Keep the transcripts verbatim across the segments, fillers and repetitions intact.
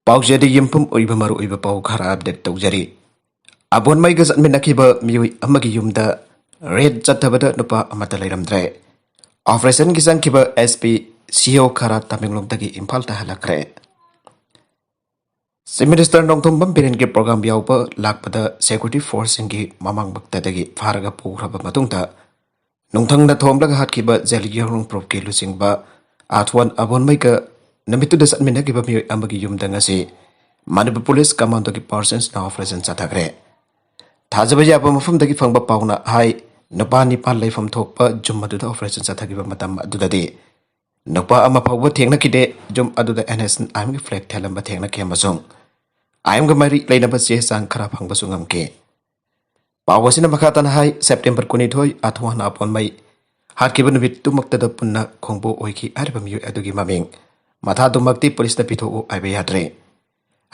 ꯄꯥꯎꯆꯦꯗ ꯌꯨꯝꯐꯝ ꯑꯣꯏꯕ ꯃꯔꯨꯑꯣꯏꯕ ꯄꯥꯎ ꯈꯔ ꯑꯞꯗꯦꯠ ꯇꯧꯖꯔꯤ꯫ ꯑꯕꯣꯟꯃꯩꯒ ꯆꯠꯃꯤꯟꯅꯈꯤꯕ ꯃꯤꯑꯣꯏ ꯑꯃꯒꯤ ꯌꯨꯝꯗ ꯔꯦꯗ ꯆꯠꯊꯕꯗ ꯅꯨꯄꯥ ꯑꯃꯠꯇ ꯂꯩꯔꯝꯗ꯭ꯔꯦ꯫ ꯑꯣꯄꯔꯦꯁꯟꯒꯤ ꯆꯪꯈꯤꯕ SP, CO ꯈꯔ ꯇꯃꯦꯡꯂꯣꯡꯗꯒꯤ ꯏꯝꯐꯥꯜꯗ ꯍꯜꯂꯛꯈ꯭ꯔꯦ꯫ ꯆꯤꯐ ꯃꯤꯅꯤꯁꯇꯔ ꯅꯣꯡꯊꯣꯝꯕꯝ ꯕꯤꯔꯦꯟꯒꯤ ꯄ꯭ꯔꯣꯒ꯭ꯔꯥꯝ ꯌꯥꯎꯕ ꯂꯥꯛꯄꯗ ꯁꯦꯀ꯭ꯌꯨꯔꯤꯇꯤ ꯐꯣꯔꯁꯁꯤꯡꯒꯤ ꯃꯃꯥꯡꯃꯛꯇꯗꯒꯤ ꯐꯥꯔꯒ ꯄꯨꯈ꯭ꯔꯕ ꯃꯇꯨꯡꯗ ꯅꯨꯡꯊꯪꯅ ꯊꯣꯝꯂꯒ ꯍꯥꯠꯈꯤꯕ ꯖꯦꯂꯤꯌꯥꯡꯔꯣꯡ ꯄ꯭ꯔꯣꯞꯀꯤ ꯂꯨꯆꯤꯡꯕ ꯑꯥꯊꯋꯥꯟ ꯑꯕꯣꯟꯃꯩꯒ ꯅꯨꯃꯤꯠꯇꯨꯗ ꯆꯠꯃꯤꯟꯅꯈꯤꯕ ꯃꯤꯑꯣꯏ ꯑꯃꯒꯤ ꯌꯨꯝꯗ ꯉꯁꯤ ꯃꯅꯤꯄꯨꯔ ꯄꯨꯂꯤꯁ ꯀꯃꯥꯟꯗꯣꯒꯤ ꯄꯥꯔꯁꯟꯁꯅ ꯑꯣꯄꯔꯦꯁꯟ ꯆꯠꯊꯈ꯭ꯔꯦ꯫ ꯊꯥꯖꯕ ꯌꯥꯕ ꯃꯐꯝꯗꯒꯤ ꯐꯪꯕ ꯄꯥꯎꯅ ꯍꯥꯏ, ꯅꯨꯄꯥ ꯅꯤꯄꯥꯟ ꯂꯩꯐꯝ ꯊꯣꯛꯄ ꯌꯨꯝ ꯑꯗꯨꯗ ꯑꯣꯄꯔꯦꯁꯟ ꯆꯠꯊꯈꯤꯕ ꯃꯇꯝ ꯑꯗꯨꯗꯗꯤ ꯅꯨꯄꯥ ꯑꯃ ꯐꯥꯎꯕ ꯊꯦꯡꯅꯈꯤꯗꯦ꯫ ꯌꯨꯝ ꯑꯗꯨꯗ NSCN-IMꯒꯤ ꯐ꯭ꯂꯦꯒ ꯊꯦꯠꯂꯝꯕ ꯊꯦꯡꯅꯈꯤ ꯑꯃꯁꯨꯡ IMꯒ ꯃꯔꯤ ꯂꯩꯅꯕ ꯆꯦ ꯆꯥꯡ ꯈꯔ ꯐꯪꯕꯁꯨ ꯉꯝꯈꯤ꯫ ꯄꯥꯎ ꯑꯁꯤꯅ ꯃꯈꯥ ꯇꯥꯅ ꯍꯥꯏ, ꯁꯦꯞꯇꯦꯝꯕꯔ ꯀꯨꯟꯅꯤꯊꯣꯏ, ꯑꯊꯋꯥꯟ ꯑꯄꯣꯟꯃꯩ ꯍꯥꯠꯈꯤꯕ ꯅꯨꯃꯤꯠꯇꯨꯃꯛꯇꯗ ꯄꯨꯟꯅ ꯈꯣꯡꯕꯨ ꯑꯣꯏꯈꯤ ꯍꯥꯏꯔꯤꯕ ꯃꯤꯑꯣꯏ ꯑꯗꯨꯒꯤ ꯃꯃꯤꯡ ꯃꯊꯥꯗꯨꯃꯛꯇꯤ ꯄꯨꯂꯤꯁꯅ ꯄꯤꯊꯣꯛꯎ ꯍꯥꯏꯕ ꯌꯥꯗ꯭ꯔꯦ꯫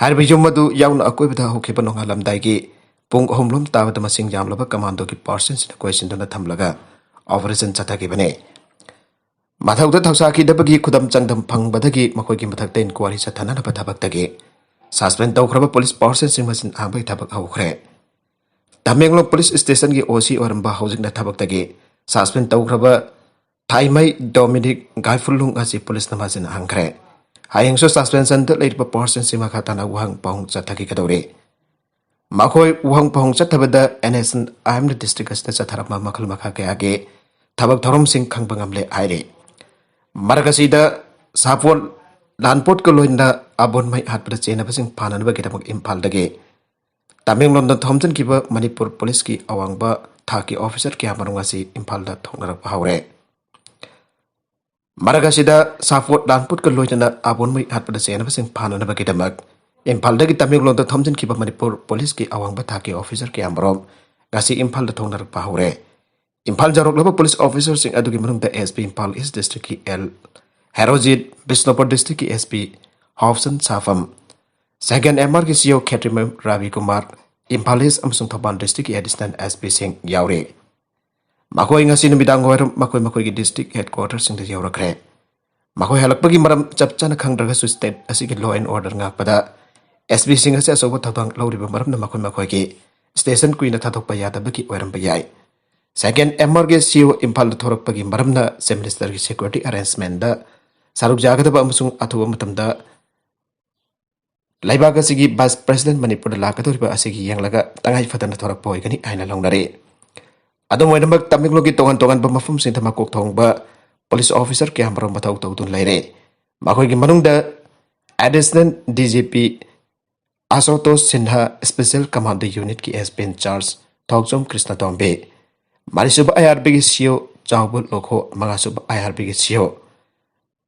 ꯍꯥꯏꯔꯤꯕ ꯌꯨꯝ ꯑꯗꯨ ꯌꯥꯎꯅ ꯑꯀꯣꯏꯕꯗ ꯍꯧꯈꯤꯕ ꯅꯣꯡꯉꯥꯜꯂꯝꯗꯥꯏꯒꯤ ꯄꯨꯡ ꯑꯍꯨꯝ ꯂꯣꯝ ꯇꯥꯕꯗ ꯃꯁꯤꯡ ꯌꯥꯝꯂꯕ ꯀꯃꯥꯟꯗꯣꯒꯤ ꯄꯥꯔꯁꯟꯁꯤꯡꯅ ꯀꯣꯏꯁꯤꯟꯗꯨꯅ ꯊꯝꯂꯒ ꯑꯣꯄꯔꯦꯁꯟ ꯆꯠꯊꯈꯤꯕꯅꯤ꯫ ꯃꯊꯧꯗ ꯊꯧꯁꯥꯈꯤꯗꯕꯒꯤ ꯈꯨꯗꯝ ꯆꯥꯡꯗꯝ ꯐꯪꯕꯗꯒꯤ ꯃꯈꯣꯏꯒꯤ ꯃꯊꯛꯇ ꯏꯟꯀ꯭ꯋꯥꯔꯤ ꯆꯠꯊꯅꯅꯕ ꯊꯕꯛꯇꯒꯤ ꯁꯁꯄꯦꯟ ꯇꯧꯈ꯭ꯔꯕ ꯄꯨꯂꯤꯁ ꯄꯥꯔꯁꯟꯁꯤꯡ ꯃꯁꯤꯡ ꯍꯥꯡꯕꯒꯤ ꯊꯕꯛ ꯍꯧꯈ꯭ꯔꯦ꯫ ꯇꯃꯦꯡꯂꯣꯡ ꯄꯨꯂꯤꯁ ꯁ꯭ꯇꯦꯁꯟꯒꯤ OC ꯑꯣꯏꯔꯝꯕ ꯍꯧꯖꯤꯛꯅ ꯊꯕꯛꯇꯒꯤ ꯁꯁꯄꯦꯟ ꯇꯧꯈ꯭ꯔꯕ ꯊꯥꯏꯃꯩ ꯗꯣꯃꯤꯅꯤꯛ ꯒꯥꯏꯐꯨꯂꯨꯡ ꯑꯁꯤ ꯄꯨꯂꯤꯁꯅ ꯃꯁꯤꯡ ꯍꯥꯡꯈ꯭ꯔꯦ꯫ ꯍꯌꯦꯡꯁꯨ ꯁꯁꯄꯦꯟꯁꯟꯗ ꯂꯩꯔꯤꯕ ꯄꯥꯔꯁꯟꯁꯤꯡ ꯃꯈꯥ ꯇꯥꯅ ꯋꯥꯍꯪ ꯄꯥꯎꯍꯪ ꯆꯠꯊꯈꯤꯒꯗꯧꯔꯤ꯫ ꯃꯈꯣꯏ ꯋꯥꯍꯪ ꯄꯥꯎꯍꯪ ꯆꯠꯊꯕꯗ NSCN-IMꯅ ꯗꯤꯁꯇ꯭ꯔꯤꯛ ꯑꯁꯤꯗ ꯆꯠꯊꯔꯝꯕ ꯃꯈꯜ ꯃꯈꯥ ꯀꯌꯥꯒꯤ ꯊꯕꯛ ꯊꯧꯔꯝꯁꯤꯡ ꯈꯪꯕ ꯉꯝꯂꯦ ꯍꯥꯏꯔꯤ꯫ ꯃꯔꯛ ꯑꯁꯤꯗ ꯁꯥꯄꯣꯠ ꯂꯥꯟꯄꯣꯠꯀ ꯂꯣꯏꯅꯅ ꯑꯕꯣꯟꯃꯩ ꯍꯥꯠꯄꯗ ꯆꯦꯟꯅꯕꯁꯤꯡ ꯐꯥꯅꯅꯕꯒꯤꯗꯃꯛ ꯏꯝꯐꯥꯜꯗꯒꯤ ꯇꯃꯦꯡꯂꯣꯡꯗ ꯊꯣꯝꯖꯤꯟꯈꯤꯕ ꯃꯅꯤꯄꯨꯔ ꯄꯨꯂꯤꯁꯀꯤ ꯑꯋꯥꯡꯕ ꯊꯥꯛꯀꯤ ꯑꯣꯐꯤꯁꯔ ꯀꯌꯥꯃꯔꯨꯝ ꯑꯁꯤ ꯏꯝꯐꯥꯜꯗ ꯊꯣꯛꯅꯔꯛꯄ ꯍꯧꯔꯦ꯫ ꯃꯔꯛ ꯑꯁꯤꯗ ꯁꯥꯄꯣꯠ ꯂꯥꯟꯄꯣꯠꯀ ꯂꯣꯏꯅꯅ ꯑꯕꯣꯟꯃꯩ ꯍꯥꯠꯄꯗ ꯆꯦꯟꯅꯕꯁꯤꯡ ꯐꯥꯅꯅꯕꯒꯤꯗꯃꯛ ꯏꯝꯐꯥꯜꯗꯒꯤ ꯇꯃꯦꯡꯂꯣꯡꯗ ꯊꯣꯝꯖꯤꯟꯈꯤꯕ ꯃꯅꯤꯄꯨꯔ ꯄꯨꯂꯤꯁꯀꯤ ꯑꯋꯥꯡꯕ ꯊꯥꯛꯀꯤ ꯑꯣꯐꯤꯁꯔ ꯀꯌꯥꯃꯔꯨꯝ ꯉꯁꯤ ꯏꯝꯐꯥꯜꯗ ꯊꯣꯛꯅꯔꯛꯄ ꯍꯧꯔꯦ꯫ ꯏꯝꯐꯥꯜ ꯌꯧꯔꯛꯂꯕ ꯄꯨꯂꯤꯁ ꯑꯣꯐꯤꯁꯔꯁꯤꯡ ꯑꯗꯨꯒꯤ ꯃꯅꯨꯡꯗ SP ꯏꯝꯐꯥꯜ ꯏꯁ ꯗꯤꯁꯇ꯭ꯔꯤꯛꯀꯤ L ꯍꯦꯔꯣꯖꯤꯠ, ꯕꯤꯁꯅꯨꯄꯨꯔ ꯗꯤꯁꯇ꯭ꯔꯤꯛꯀꯤ SP ꯍꯥꯎꯁꯟ ꯁꯥꯐꯝ, ꯁꯦꯀꯦꯟ MRꯒꯤ CO ꯈꯦꯇ꯭ꯔꯤꯃꯌꯨꯝ ꯔꯥꯕꯤ ꯀꯨꯃꯥꯔ, ꯏꯝꯐꯥꯜ ꯏꯁ ꯑꯃꯁꯨꯡ ꯊꯧꯕꯥꯜ ꯗꯤꯁꯇ꯭ꯔꯤꯛꯀꯤ ꯑꯦꯗꯤꯁꯅꯦꯜ SPꯁꯤꯡ ꯌꯥꯎꯔꯤ꯫ ꯃꯈꯣꯏ ꯉꯁꯤ ꯅꯨꯃꯤꯗꯥꯡ ꯋꯥꯏꯔꯝ ꯃꯈꯣꯏ ꯃꯈꯣꯏꯒꯤ ꯗꯤꯁꯇ꯭ꯔꯤꯛ ꯍꯦꯗꯀ꯭ꯋꯥꯇꯔꯁꯤꯡꯗ ꯌꯧꯔꯛꯈ꯭ꯔꯦ꯫ ꯃꯈꯣꯏ ꯍꯜꯂꯛꯄꯒꯤ ꯃꯔꯝ ꯆꯞ ꯆꯥꯅ ꯈꯪꯗ꯭ꯔꯒꯁꯨ state ꯑꯁꯤꯒꯤ law and order ꯉꯥꯛꯄꯗ S P ꯁꯤꯡ ꯑꯁꯤ ꯑꯆꯧꯕ ꯊꯧꯗꯥꯡ ꯂꯧꯔꯤꯕ ꯃꯔꯝꯅ ꯃꯈꯣꯏ ꯃꯈꯣꯏꯒꯤ station ꯀꯨꯏꯅ ꯊꯥꯗꯣꯛꯄ ꯌꯥꯗꯕꯒꯤ ꯑꯣꯏꯔꯝꯕ ꯌꯥꯏ꯫ Second, M R ꯒꯤ C O ꯏꯝꯐꯥꯜꯗ ꯊꯣꯔꯛꯄꯒꯤ ꯃꯔꯝꯅ Chief Ministerꯒꯤ security arrangementꯗ ꯁꯔꯨꯛ ꯌꯥꯒꯗꯕ ꯑꯃꯁꯨꯡ ꯑꯊꯨꯕ ꯃꯇꯝꯗ ꯂꯩꯕꯥꯛ ꯑꯁꯤꯒꯤ Vice President ꯃꯅꯤꯄꯨꯔꯗ ꯂꯥꯛꯀꯗꯧꯔꯤꯕ ꯑꯁꯤꯒꯤ ꯌꯦꯡꯂꯒ ꯇꯉꯥꯏ ꯐꯗꯅ ꯊꯣꯔꯛꯄ ꯑꯣꯏꯒꯅꯤ ꯍꯥꯏꯅ ꯂꯧꯅꯔꯤ꯫ ꯑꯗꯨꯝ ꯑꯣꯏꯅꯃꯛ, ꯇꯃꯦꯡꯂꯣꯡꯒꯤ ꯇꯣꯉꯥꯟ ꯇꯣꯉꯥꯟꯕ ꯃꯐꯝꯁꯤꯡꯗ ꯃꯀꯣꯛ ꯊꯣꯡꯕ police officer ꯀꯌꯥꯃꯔꯨꯝ ꯃꯊꯧ ꯇꯧꯗꯨꯅ ꯂꯩꯔꯦ꯫ ꯃꯈꯣꯏꯒꯤ ꯃꯅꯨꯡꯗ Additional D G P ꯑꯁꯣꯇꯣꯁ ꯁꯤꯟꯍ, Special Commando Unitꯀꯤ S P in charge Thokchom Krishna Tombi, ꯃꯔꯤꯁꯨꯕ I R Bꯒꯤ C O ꯆꯥꯎꯕ ꯂꯣꯈꯣ, ꯃꯉꯥꯁꯨꯕ I R Bꯒꯤ C O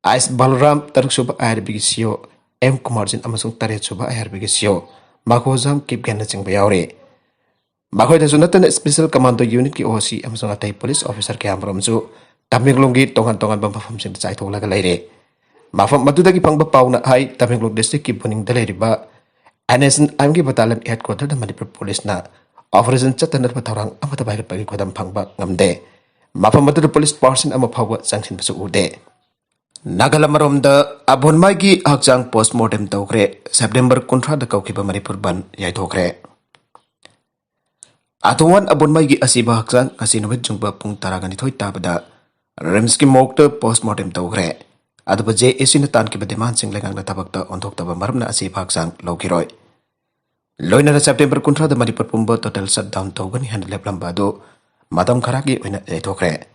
ꯑꯥꯏꯁ ꯕꯂꯔꯥꯝ, ꯇꯔꯨꯛꯁꯨꯕ I R Bꯒꯤ C O M ꯀꯨꯃꯥꯔꯖꯤꯟ ꯑꯃꯁꯨꯡ ꯇꯔꯦꯠꯁꯨꯕ I R Bꯒꯤ C O ꯃꯈꯣꯖꯥꯝ ꯀꯤꯞꯒꯦꯟꯅꯆꯤꯡꯕ ꯌꯥꯎꯔꯤ꯫ ꯃꯈꯣꯏꯗꯁꯨ ꯅꯠꯇꯅ Special Commando Unitꯀꯤ O C ꯑꯃꯁꯨꯡ ꯑꯇꯩ police officer ꯀꯌꯥꯃꯔꯨꯝꯁꯨ ꯇꯃꯦꯡꯂꯣꯡꯒꯤ ꯇꯣꯉꯥꯟ ꯇꯣꯉꯥꯟꯕ ꯃꯐꯝꯁꯤꯡꯗ ꯆꯥꯏꯊꯣꯛꯂꯒ ꯂꯩꯔꯦ꯫ ꯃꯐꯝ ꯑꯗꯨꯗꯒꯤ ꯐꯪꯕ ꯄꯥꯎꯅ ꯍꯥꯏ, ꯇꯃꯦꯡꯂꯣꯡ districtꯀꯤ ꯕꯨꯅꯤꯡꯗ ꯂꯩꯔꯤꯕ N S N Mꯒꯤ battalion headquarterꯗ Manipur policeꯅ operation ꯆꯠꯇꯅꯕ ꯊꯧꯔꯥꯡ ꯑꯃꯠꯇ ꯄꯥꯏꯈꯠꯄꯒꯤ ꯈꯨꯗꯝ ꯐꯪꯕ ꯉꯝꯗꯦ꯫ ꯃꯐꯝ ꯑꯗꯨꯗ police person ꯑꯃ ꯐꯥꯎꯕ ꯆꯪꯁꯤꯟꯕꯁꯨ ꯎꯗꯦ꯫ ꯅꯥꯒꯥꯂꯝ ꯑꯃꯔꯣꯝꯗ ꯑꯕꯣꯟꯃꯥꯏꯒꯤ ꯍꯛꯆꯥꯡ postmortem ꯇꯧꯈ꯭ꯔꯦ꯫ September ꯀꯨꯟꯊ꯭ꯔꯥꯗ ꯀꯧꯈꯤꯕ ꯃꯅꯤꯄꯨꯔ ꯕꯟ ꯌꯥꯏꯊꯣꯛꯈ꯭ꯔꯦ꯫ ꯑꯊꯨꯋꯥꯟ ꯑꯕꯣꯟꯃꯥꯏꯒꯤ ꯑꯁꯤꯕ ꯍꯛꯆꯥꯡ ꯉꯁꯤ ꯅꯨꯃꯤꯠ ꯌꯨꯡꯕ ꯄꯨꯡ ꯇꯔꯥꯒ ꯅꯤꯊꯣꯏ ꯇꯥꯕꯗ RIMSꯀꯤ morgueꯗ postmortem ꯇꯧꯈ꯭ꯔꯦ꯫ ꯑꯗꯨꯕꯨ J A Cꯅ ꯇꯥꯟꯈꯤꯕ demandꯁꯤꯡ ꯂꯩꯉꯥꯛꯅ ꯊꯕꯛꯇ ꯑꯣꯟꯊꯣꯛꯇꯕ ꯃꯔꯝꯅ ꯑꯁꯤꯕ ꯍꯛꯆꯥꯡ ꯂꯧꯈꯤꯔꯣꯏ꯫ ꯂꯣꯏꯅꯅ September ꯀꯨꯟꯊ꯭ꯔꯥꯗ ꯃꯅꯤꯄꯨꯔ ꯄꯨꯝꯕ total shutdown ꯇꯧꯒꯅꯤ ꯍꯥꯏꯅ ꯂꯦꯞꯂꯝꯕ ꯑꯗꯨ ꯃꯇꯝ ꯈꯔꯒꯤ ꯑꯣꯏꯅ ꯌꯩꯊꯣꯛꯈ꯭ꯔꯦ꯫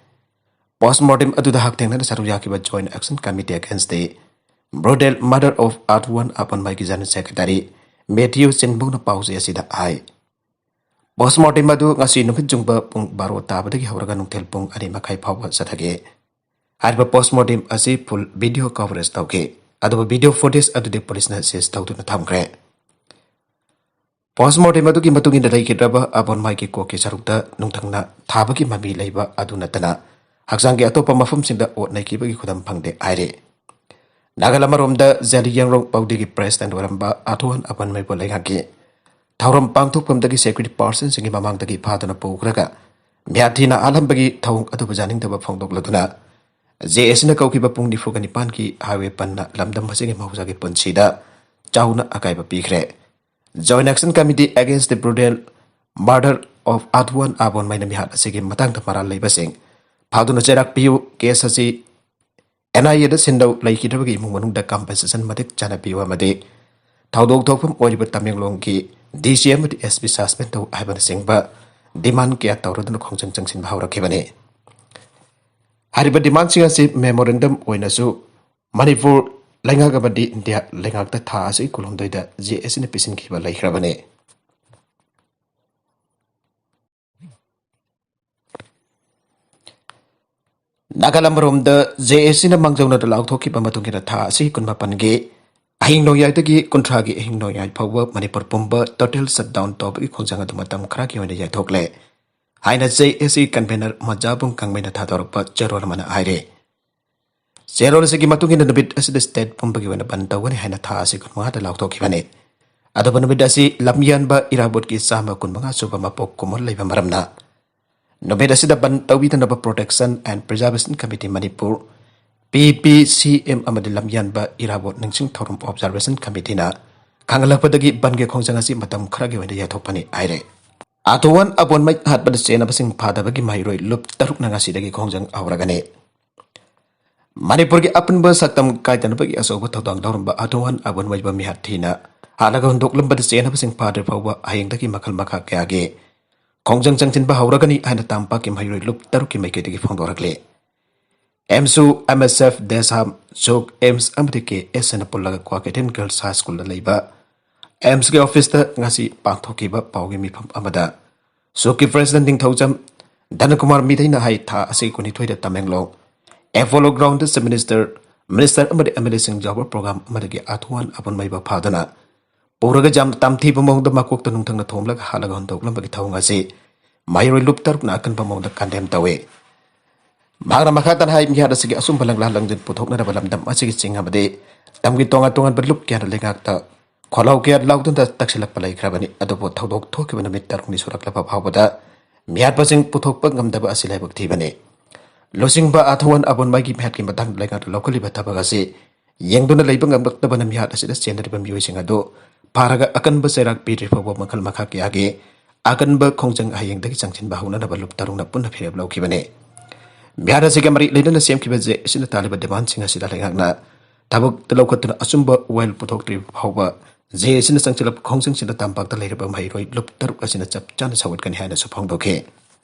Postmortem ꯑꯗꯨꯗ ꯍꯛꯊꯦꯡꯅꯅ ꯁꯔꯨꯛ ꯌꯥꯈꯤꯕ Joint Action Committee Against the Brutal Murder of ꯑꯊꯨꯋꯥꯟ ꯑꯕꯣꯟꯃꯥꯏꯒꯤ General Secretary Matthew ꯆꯤꯡꯕꯧꯅ ꯄꯥꯎꯖꯦ ꯑꯁꯤꯗ ꯍꯥꯏ, postmortem ꯑꯗꯨ ꯉꯁꯤ ꯅꯨꯃꯤꯠ ꯌꯨꯡꯕ ꯄꯨꯡ ꯕꯥꯔꯣ ꯇꯥꯕꯗꯒꯤ ꯍꯧꯔꯒ ꯅꯨꯡꯊꯤꯜ ꯄꯨꯡ ꯑꯅꯤ ꯃꯈꯥꯏ ꯐꯥꯎꯕ ꯆꯠꯊꯈꯤ꯫ ꯍꯥꯏꯔꯤꯕ postmortem ꯑꯁꯤ full video coverage ꯇꯧꯈꯤ, ꯑꯗꯨꯕꯨ video footage ꯑꯗꯨꯗꯤ policeꯅ seize ꯇꯧꯗꯨꯅ ꯊꯝꯈ꯭ꯔꯦ꯫ Postmortem ꯑꯗꯨꯒꯤ ꯃꯇꯨꯡ ꯏꯟꯅ ꯂꯩꯈꯤꯗ꯭ꯔꯕ ꯑꯕꯣꯟꯃꯥꯏꯒꯤ ꯀꯣꯛꯀꯤ ꯁꯔꯨꯛꯇ ꯅꯨꯡꯊꯪꯅ ꯊꯥꯕꯒꯤ ꯃꯃꯤ ꯂꯩꯕ ꯑꯗꯨ ꯅꯠꯇꯅ ꯍꯛꯆꯥꯡꯒꯤ ꯑꯇꯣꯞꯄ ꯃꯐꯝꯁꯤꯡꯗ ꯑꯣꯠ ꯅꯩꯈꯤꯕꯒꯤ ꯈꯨꯗꯝ ꯐꯪꯗꯦ ꯍꯥꯏꯔꯤ꯫ ꯅꯥꯒꯥꯂꯝ ꯑꯃꯔꯣꯝꯗ ꯖꯦꯂꯤꯌꯥꯡꯔꯣꯡ ꯄꯥꯎꯗꯤꯒꯤ president ꯑꯣꯏꯔꯝꯕ ꯑꯊꯨꯋꯥꯟ ꯑꯕꯣꯟꯃꯥꯏꯕꯨ ꯂꯩꯉꯥꯛꯀꯤ ꯊꯧꯔꯝ ꯄꯥꯡꯊꯣꯛꯐꯝꯗꯒꯤ security personꯁꯤꯡꯒꯤ ꯃꯃꯥꯡꯗꯒꯤ ꯐꯥꯗꯨꯅ ꯄꯨꯈ꯭ꯔꯒ ꯃꯤꯍꯥꯠ ꯊꯤꯅ ꯍꯥꯠꯂꯝꯕꯒꯤ ꯊꯧꯑꯣꯡ ꯑꯗꯨꯕꯨ ꯌꯥꯅꯤꯡꯗꯕ ꯐꯣꯡꯗꯣꯛꯂꯗꯨꯅ ꯖꯦ ꯑꯦ ꯁꯤꯅ ꯀꯧꯈꯤꯕ ꯄꯨꯡ ꯅꯤꯐꯨꯒ ꯅꯤꯄꯥꯟꯒꯤ highway ꯕꯟꯅ ꯂꯝꯗꯝ ꯑꯁꯤꯒꯤ ꯃꯍꯧꯁꯥꯒꯤ ꯄꯨꯟꯁꯤꯗ ꯆꯥꯎꯅ ꯑꯀꯥꯏꯕ ꯄꯤꯈ꯭ꯔꯦ꯫ Joint Action Committee Against the Brutal Murder of Adhuan Abonmaiꯅ ꯃꯤꯍꯥꯠ ꯑꯁꯤꯒꯤ ꯃꯇꯥꯡꯗ ꯃꯔꯥꯜ ꯂꯩꯕꯁꯤꯡ ꯐꯥꯗꯨꯅ ꯆꯩꯔꯥꯛ ꯄꯤꯌꯨ, case ꯑꯁꯤ N I A ꯗ ꯁꯤꯟꯗꯧ ꯂꯩꯈꯤꯗ꯭ꯔꯕꯒꯤ ꯏꯃꯨꯡ ꯃꯅꯨꯡꯗ compensation ꯃꯇꯤꯛ ꯆꯥꯅ ꯄꯤꯌꯨ ꯑꯃꯗꯤ ꯊꯧꯗꯣꯛ ꯊꯣꯛꯐꯝ ꯑꯣꯏꯔꯤꯕ ꯇꯃꯦꯡꯂꯣꯡꯒꯤ D C ꯑꯃꯗꯤ S P suspend ꯇꯧ ꯍꯥꯏꯕꯅꯆꯤꯡꯕ demand ꯀꯌꯥ ꯇꯧꯔꯗꯨꯅ ꯈꯣꯡꯖꯪ ꯆꯪꯁꯤꯟꯕ ꯍꯧꯔꯛꯈꯤꯕꯅꯤ꯫ ꯍꯥꯏꯔꯤꯕ demandꯁꯤꯡ ꯑꯁꯤ memorandum ꯑꯣꯏꯅꯁꯨ ꯃꯅꯤꯄꯨꯔ ꯂꯩꯉꯥꯛ ꯑꯃꯗꯤ ꯏꯟꯗꯤꯌꯥ ꯂꯩꯉꯥꯛꯇ ꯊꯥ ꯑꯁꯤꯒꯤ ꯀꯨꯟꯍꯨꯝꯗꯣꯏꯗ J A Cꯅ ꯄꯤꯁꯤꯟꯈꯤꯕ ꯂꯩꯈ꯭ꯔꯕꯅꯤ꯫ ꯅꯥꯒꯥꯂꯝ ꯃꯔꯣꯝꯗ J A Cꯅ ꯃꯥꯡꯖꯧꯅꯅ ꯂꯥꯎꯊꯣꯛꯈꯤꯕ ꯃꯇꯨꯡ ꯏꯟꯅ ꯊꯥ ꯑꯁꯤꯒꯤ ꯀꯨꯟꯃꯥꯄꯟꯒꯤ ꯑꯍꯤꯡ ꯅꯣꯡꯌꯥꯏꯗꯒꯤ ꯀꯨꯟꯊ꯭ꯔꯥꯒꯤ ꯑꯍꯤꯡ ꯅꯣꯡꯌꯥꯏ ꯐꯥꯎꯕ ꯃꯅꯤꯄꯨꯔ ꯄꯨꯝꯕ total shutdown ꯇꯧꯕꯒꯤ ꯈꯣꯡꯖꯪ ꯑꯗꯨ ꯃꯇꯝ ꯈꯔꯒꯤ ꯑꯣꯏꯅ ꯌꯥꯏꯊꯣꯛꯂꯦ ꯍꯥꯏꯅ J A C convener ꯃꯖꯥꯕꯨꯡ ꯀꯪꯃꯩꯅ ꯊꯥꯗꯣꯔꯛꯄ ꯆꯦꯔꯣꯜ ꯑꯃꯅ ꯍꯥꯏꯔꯦ꯫ ꯆꯦꯔꯣꯜ ꯑꯁꯤꯒꯤ ꯃꯇꯨꯡ ꯏꯟꯅ ꯅꯨꯃꯤꯠ ꯑꯁꯤꯗ state ꯄꯨꯝꯕꯒꯤ ꯑꯣꯏꯅ ꯕꯟ ꯇꯧꯒꯅꯤ ꯍꯥꯏꯅ ꯊꯥ ꯑꯁꯤ ꯀꯨꯟꯃꯉꯥꯗ ꯂꯥꯎꯊꯣꯛꯈꯤꯕꯅꯤ꯫ ꯑꯗꯨꯕꯨ ꯅꯨꯃꯤꯠ ꯑꯁꯤ ꯂꯝꯌꯥꯟꯕ ꯏꯔꯥꯕꯣꯠꯀꯤ ꯆꯥꯝꯃ ꯀꯨꯟꯃꯉꯥ ꯁꯨꯕ ꯃꯄꯣꯛ ꯀꯨꯝꯑꯣꯟ ꯂꯩꯕ ꯃꯔꯝꯅ ꯅꯨꯃꯤꯠ ꯑꯁꯤꯗ ꯕꯟ ꯇꯧꯕꯤꯗꯅꯕ Protection and Preservation Committee Manipur, P P C M ꯑꯃꯗꯤ ꯂꯝꯌꯥꯟꯕ ꯏꯔꯥꯕꯣꯠ ꯅꯤꯡꯁꯤꯡ ꯊꯧꯔꯝ Observation Committeeꯅ ꯈꯪꯍꯜꯂꯛꯄꯗꯒꯤ ꯕꯟꯒꯤ ꯈꯣꯡꯖꯪ ꯑꯁꯤ ꯃꯇꯝ ꯈꯔꯒꯤ ꯑꯣꯏꯅ ꯌꯥꯊꯣꯛꯄꯅꯤ ꯍꯥꯏꯔꯦ꯫ ꯑꯥꯊꯨꯋꯥꯟ ꯑꯕꯣꯟꯃꯩ ꯍꯥꯠꯄꯗ ꯆꯦꯟꯅꯕꯁꯤꯡ ꯐꯥꯗꯕꯒꯤ ꯃꯍꯩꯔꯣꯏ ꯂꯨꯞ ꯇꯔꯨꯛꯅ ꯉꯁꯤꯗꯒꯤ ꯈꯣꯡꯖꯪ ꯍꯧꯔꯒꯅꯤ꯫ ꯃꯅꯤꯄꯨꯔꯒꯤ ꯑꯄꯨꯟꯕ ꯁꯛꯇꯝ ꯀꯥꯏꯗꯅꯕꯒꯤ ꯑꯆꯧꯕ ꯊꯧꯗꯥꯡ ꯂꯧꯔꯝꯕ ꯑꯥꯊꯨꯋꯥꯟ ꯑꯕꯣꯟꯃꯩꯕꯨ ꯃꯤꯍꯥꯠ ꯊꯤꯅ ꯍꯥꯠꯂꯒ ꯍꯨꯟꯗꯣꯛꯂꯝꯕꯗ ꯆꯦꯟꯅꯕꯁꯤꯡ ꯐꯥꯗ꯭ꯔꯤ ꯐꯥꯎꯕ ꯍꯌꯦꯡꯗꯒꯤ ꯃꯈꯜ ꯃꯈꯥ ꯀꯌꯥꯒꯤ ꯈꯣꯡꯖꯪ ꯆꯪꯁꯤꯟꯕ ꯍꯧꯔꯒꯅꯤ ꯍꯥꯏꯅ ꯇꯝꯄꯥꯛꯀꯤ ꯃꯍꯩꯔꯣꯏ ꯂꯨꯞ ꯇꯔꯨꯛꯀꯤ ꯃꯥꯏꯀꯩꯗꯒꯤ ꯐꯣꯡꯗꯣꯔꯛꯂꯤ꯫ ꯑꯦꯝꯁꯨ, M S F, ꯗꯦꯁꯥꯝ, ꯁꯨꯛ, ꯑꯦꯝꯁ ꯑꯃꯗꯤ K S ꯑꯦꯅ ꯄꯨꯜꯂꯒ ꯀ꯭ꯋꯥꯀꯩꯊꯦꯜ Girls High Schoolꯗ ꯂꯩꯕ ꯑꯦꯝꯁꯀꯤ officeꯇ ꯉꯁꯤ ꯄꯥꯡꯊꯣꯛꯈꯤꯕ ꯄꯥꯎꯒꯤ ꯃꯤꯐꯝ ꯑꯃꯗ ꯁꯨꯛꯀꯤ President ꯅꯤꯡꯊꯧꯖꯝ ꯙꯅꯀꯨꯃꯥꯔ ꯃꯤꯊꯩꯅ ꯍꯥꯏ, ꯊꯥ ꯑꯁꯤ ꯀꯨꯟꯅꯤꯊꯣꯏꯗ Tamenglong Apollo Groundꯗ Chief Minister, Minister ꯑꯃꯗꯤ M L Aꯁꯤꯡ ꯌꯥꯎꯕ program ꯑꯃꯗꯒꯤ ꯑꯥꯊꯨꯋꯥꯟ ꯑꯕꯨꯟꯃꯩꯕ ꯐꯥꯗꯨꯅ ꯄꯨꯔꯒ ꯌꯥꯝ ꯇꯝꯊꯤꯕ ꯃꯑꯣꯡꯗ ꯃꯀꯣꯛꯇ ꯅꯨꯡꯊꯪꯅ ꯊꯣꯝꯂꯒ ꯍꯥꯠꯂꯒ ꯍꯨꯟꯗꯣꯛꯂꯝꯕꯒꯤ ꯊꯧꯑꯣꯡ ꯑꯁꯤ ꯃꯍꯩꯔꯣꯏ ꯂꯨꯞ ꯇꯔꯨꯛꯅ ꯑꯀꯟꯕ ꯃꯑꯣꯡꯗ condemn ꯇꯧꯏ꯫ ꯃꯍꯥꯛꯅ ꯃꯈꯥ ꯇꯥꯅ ꯍꯥꯏ, ꯃꯤꯍꯥꯠ ꯑꯁꯤꯒꯤ ꯑꯆꯨꯝꯕ ꯂꯪꯂꯥ ꯂꯪꯖꯤꯟ ꯄꯨꯊꯣꯛꯅꯅꯕ ꯂꯝꯗꯝ ꯑꯁꯤꯒꯤ ꯆꯤꯡ ꯑꯃꯗꯤ ꯇꯝꯒꯤ ꯇꯣꯉꯥꯟ ꯇꯣꯉꯥꯟꯕ ꯂꯨꯞ ꯀꯌꯥꯅ ꯂꯩꯉꯥꯛꯇ ꯈꯣꯜꯂꯥꯎ ꯀꯌꯥ ꯂꯥꯎꯗꯨꯅ ꯇꯛꯁꯤꯜꯂꯛꯄ ꯂꯩꯈ꯭ꯔꯕꯅꯤ꯫ ꯑꯗꯨꯕꯨ ꯊꯧꯗꯣꯛ ꯊꯣꯛꯈꯤꯕ ꯅꯨꯃꯤꯠ ꯇꯔꯨꯛꯅꯤ ꯁꯨꯔꯛꯂꯕ ꯐꯥꯎꯕꯗ ꯃꯤꯍꯥꯠꯄꯁꯤꯡ ꯄꯨꯊꯣꯛꯄ ꯉꯝꯗꯕ ꯑꯁꯤ ꯂꯥꯏꯕꯛ ꯊꯤꯕꯅꯤ꯫ ꯂꯨꯆꯤꯡꯕ ꯑꯥꯊꯋꯥꯟ ꯑꯕꯨꯟꯃꯩꯒꯤ ꯃꯤꯍꯥꯠꯀꯤ ꯃꯇꯥꯡꯗ ꯂꯩꯉꯥꯛꯅ ꯂꯧꯈꯠꯂꯤꯕ ꯊꯕꯛ ꯑꯁꯤ ꯌꯦꯡꯗꯨꯅ ꯂꯩꯕ ꯉꯝꯂꯛꯇꯕꯅ ꯃꯤꯍꯥꯠ ꯑꯁꯤꯗ ꯆꯦꯟꯅꯔꯤꯕ ꯃꯤꯑꯣꯏꯁꯤꯡ ꯑꯗꯨ ꯐꯥꯔꯒ ꯑꯀꯟꯕ ꯆꯩꯔꯥꯛ ꯄꯤꯗ꯭ꯔꯤ ꯐꯥꯎꯕ ꯃꯈꯜ ꯃꯈꯥ ꯀꯌꯥꯒꯤ ꯑꯀꯟꯕ ꯈꯣꯡꯖꯪ ꯍꯌꯦꯡꯗꯒꯤ ꯆꯪꯁꯤꯟꯕ ꯍꯧꯅꯅꯕ ꯂꯨꯞ ꯇꯔꯨꯛꯅ ꯄꯨꯟꯅ ꯐꯤꯔꯦꯞ ꯂꯧꯈꯤꯕꯅꯤ꯫ ꯃꯤꯍꯥꯠ ꯑꯁꯤꯒ ꯃꯔꯤ ꯂꯩꯅꯅ ꯁꯦꯝꯈꯤꯕ ꯖꯦ ꯑꯁꯤꯅ ꯇꯥꯜꯂꯤꯕ ꯗꯤꯃꯥꯟꯁꯤꯡ ꯑꯁꯤꯗ ꯂꯩꯉꯥꯛꯅ ꯊꯕꯛꯇ ꯂꯧꯈꯠꯇꯨꯅ ꯑꯆꯨꯝꯕ ꯋꯥꯌꯦꯜ ꯄꯨꯊꯣꯛꯇ꯭ꯔꯤꯕ ꯐꯥꯎꯕ ꯖꯦ ꯑꯁꯤꯅ ꯆꯪꯁꯤꯜꯂꯛꯄ ꯈꯣꯡꯖꯪꯁꯤꯗ ꯇꯝꯄꯥꯛꯇ ꯂꯩꯔꯤꯕ ꯃꯍꯩꯔꯣꯏ ꯂꯨꯞ ꯇꯔꯨꯛ ꯑꯁꯤꯅ ꯆꯞ ꯆꯥꯅ ꯁꯧꯒꯠꯀꯅꯤ ꯍꯥꯏꯅꯁꯨ ꯐꯣꯡꯗꯣꯛꯈꯤ꯫